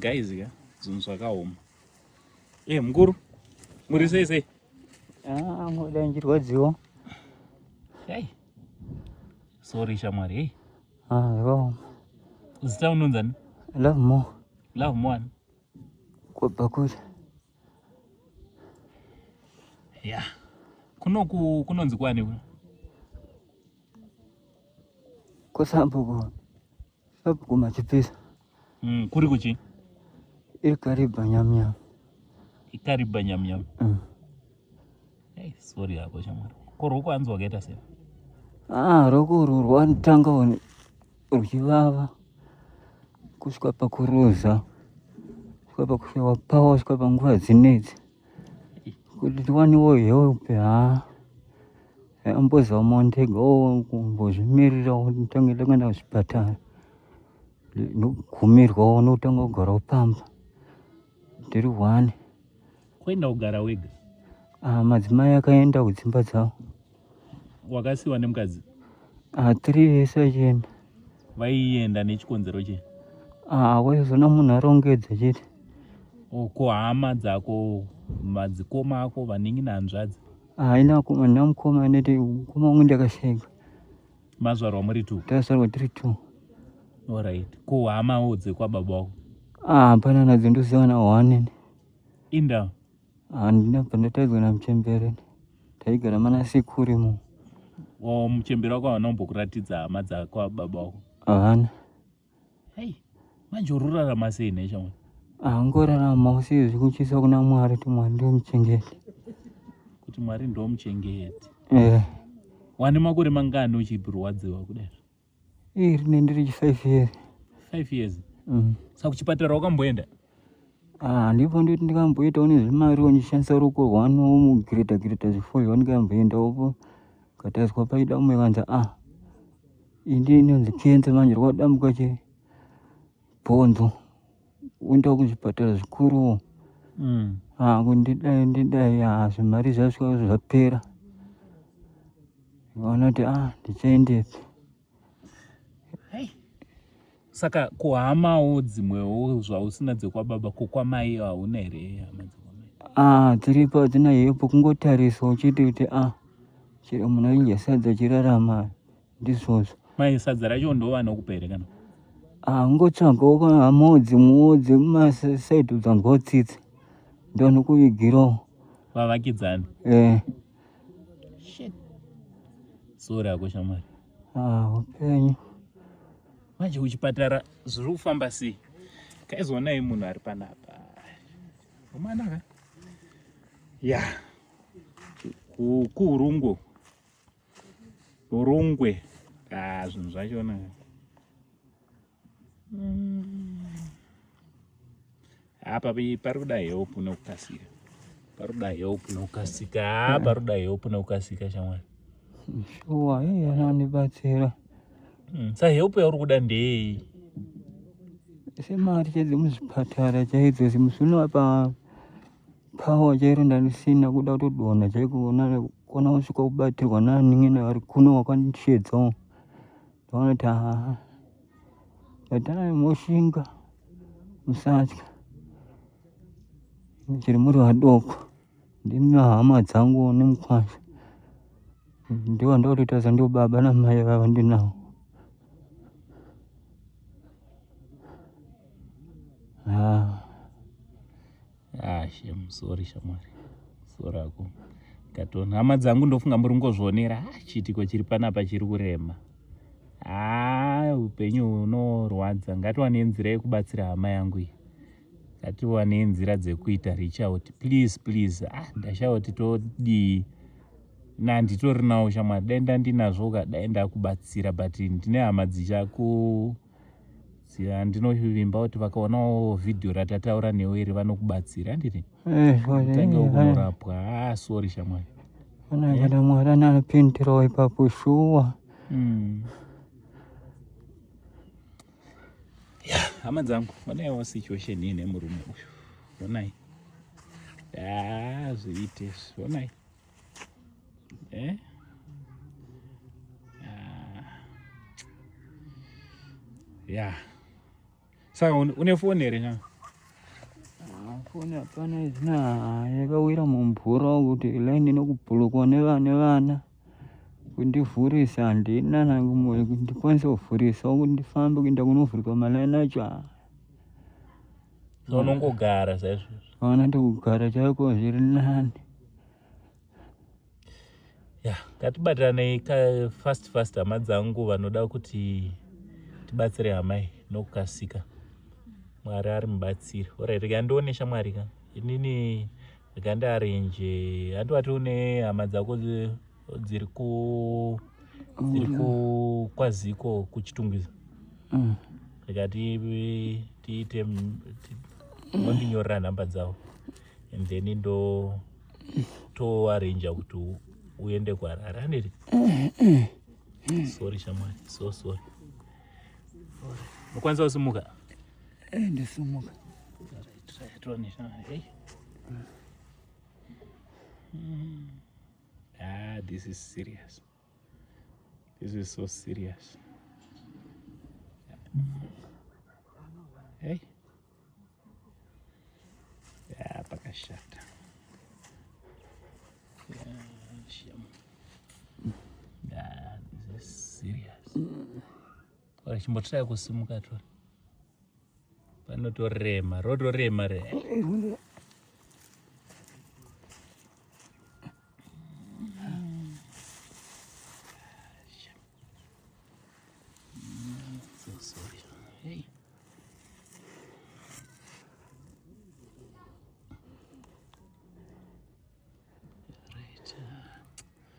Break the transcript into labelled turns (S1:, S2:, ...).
S1: Guys ka zvinhu zvakaoma. Eh mukuru muri sei sei?
S2: Ah, ngoda ndirwadziwa.
S1: Hey. Sorry shamwari hey.
S2: Ah, zvakaoma.
S1: Zita unonzani?
S2: Love more.
S1: Love more. ani?
S2: Kubva kuri.
S1: Yeah. Kunoku kunonzi kwani kuno?
S2: Kusambuku. Sabhuku Machipisa.
S1: Kuri kuchi?
S2: Iri Kariba nyamnyam.
S1: Ikariba nyamnyam. Hey, sorry hako shamwari. Ko rwoko hanzi wakaita sei?
S2: Ah, rwoko urwu rwanditanga ruchivava kusvika pakuruza kusvika pakushaiwa power kusvika panguva dzinedzi kuti tiwanewo help haa ambozamawo ndega kumbozvimirirawo nditange ndakaenda kuzvipatara nokugumirwawo nokutanga kugarawo pamba ndiri one.
S1: Kuenda kugara wega?
S2: Ah, madzimai akaenda kudzimba dzavo.
S1: Wakasiwa nemukadzi?
S2: Ah, tiri vese achienda.
S1: Vaienda nechikonzero chei?
S2: Ah, waizona munhu arongedza chete.
S1: Oh, ko hama dzako, madzikoma ako, vanin'ina, hanzvadzi?
S2: Haina akoma ndina mukoma anoti mukoma wangu ndakashaika.
S1: Mazvarwa muri two?
S2: Takazvarwa tiri two.
S1: Alright. Ko hamawo dzekwababa wako?
S2: Ah, hapana nadzo ndoziva na one.
S1: Inda.
S2: Handina bva ndataidzwa namuchembere. Taigara mana sekuru imo.
S1: Oh, muchembere wako haana kumbokuratidza hama dzakwababa wako?
S2: Havana.
S1: Hey, manje uri kurarama sei nhai shamwari?
S2: Angorarama sei zvikuchisa kuna Mwari kuti Mwari ndiwo muchengeti.
S1: Kuti Mwari ndiwo muchengeti.
S2: Eh.
S1: Wane makore mangani uchirwadziwa kudai?
S2: Iri ne ndiri 5 years.
S1: 5 years. Saka kuchipatara wakamboenda?
S2: Ah, ndipo nditi ndikamboitawo nezvimariwo ndichishandisa ruoko rwano mugireta gireta zvifodya ndikamboendawo katariswa paida umwe kanzi ah Indi inonzi kenza manje rwadambuka che bhonzo uenda kuzvipatara zvikuru. Ah, kundidai ndidai ah, zvimari zvasvika zvapera. Ndikaona kuti ah, ndichaendepi.
S1: Hey. Saka kuhamawo dzimwewo zvausina dzekwababa ko kwamai hauna here hama dzekwamai?
S2: Ah, dziripo hadzina hepo kungotariswa uchiti kuti ah, chero munhu aidya sadza achirarama ndizvozvo.
S1: Mai sadza racho ndo vanokupa here kana?
S2: Ah, ngotsvagawo kana hamawo dzimwewo dzemasaidhi dzanzwawo tsitsi ndo vanokuvigirawo.
S1: Vavakidzani?
S2: Eh.
S1: Shit. Sorry hako shamwari.
S2: Ah, upenyu.
S1: Manje kuchipatara zviri kufamba sei? Kaizoonai munhu ari panapa. Romana ka? Ya. Kuurungu. Urungwe. Ah, zvinhu zvachona. Apa pari kuda help nokukasika. Pari kuda help nokukasika. Ah, pari kuda help nokukasika shamwari.
S2: Shuwa, iye anondibatsira.
S1: Sa help yauri kuda ndeyei?
S2: Semari chaidzo muzvipatara chaidzo zimusi pa power chairo ndandisina kuda kutodonha chaiko kona kusvika kubatirwa nanin'ina vari kuno wakandishedzawo. Ndaona kuti haa batanai moshinga musatya chiri muri vadoko ndimi hama dzangu nemukwasha ndivo ndokutoita sendivo baba namai vava ndinawo. Ah.
S1: Ah, shem, sorry shamwari. Sorry hako. Katona hama dzangu ndofunga muri kungozvionera. Ah, chiitiko chiri panapa chiri kurema. Ah, upenyu hunorwadza. Ngatiwane nzira yekubatsira hama yangu iyi. Ngatiwane nzira dzekuita reach out. Please, please. Ah, ndashaya kuti todii. Na nditorinawo shamwari. Dai ndandinazvo ka dai ndakubatsira but ndine hama dzichaku ndinovimba kuti vakaonawo vhidhiyo ratataura newe iri vanokubatsira handiti utange kunorapwa. Ah, sorry shamwari.
S2: Kana Mwari anopindirawo ipapo shuwa.
S1: Ya, hama dzangu, onaiwo situation iyi nemurume uyu. Onai. Ah, zviite izvi. Onai. Eh? Ah. Ya. Saka une foni here?
S2: Foni hapana izina yakawira mumvura kuti line inokubhulukwa nevana kundivhurisa handina nangu ndikwanise kuvhurisa kuti ndifambe kuenda kunovhurika malaini acho.
S1: So unongogara saizvozvo?
S2: Ona ndikugara chaiko zviri nani.
S1: Ya, ngatibatanei fast fast hama dzangu vanoda kuti tibatsire hama iyi nokukasika. Mwari ari mubatsiri. Orit, rega ndione shamwari ka inini, rega ndiarenje. Handiwati une hama dzako dziri ku dziri ku kwaziko kuChitungwiza? Rega tiite mondinyorera nhamba dzavo and then ndo toarrange kuti uende kuHarare, handiti? Sorry shamwari, so sorry. Unokwanisa kusimuka?
S2: Ndisimuka.
S1: Try shamwari. Hey. Ah, this is serious. This is so serious. Hey. Yeah, pakashata. Yeah, shame. Yeah, this is serious. Ora chimbotry kusimuka tori. Panotorema, rotorema re. So sorry. Hey.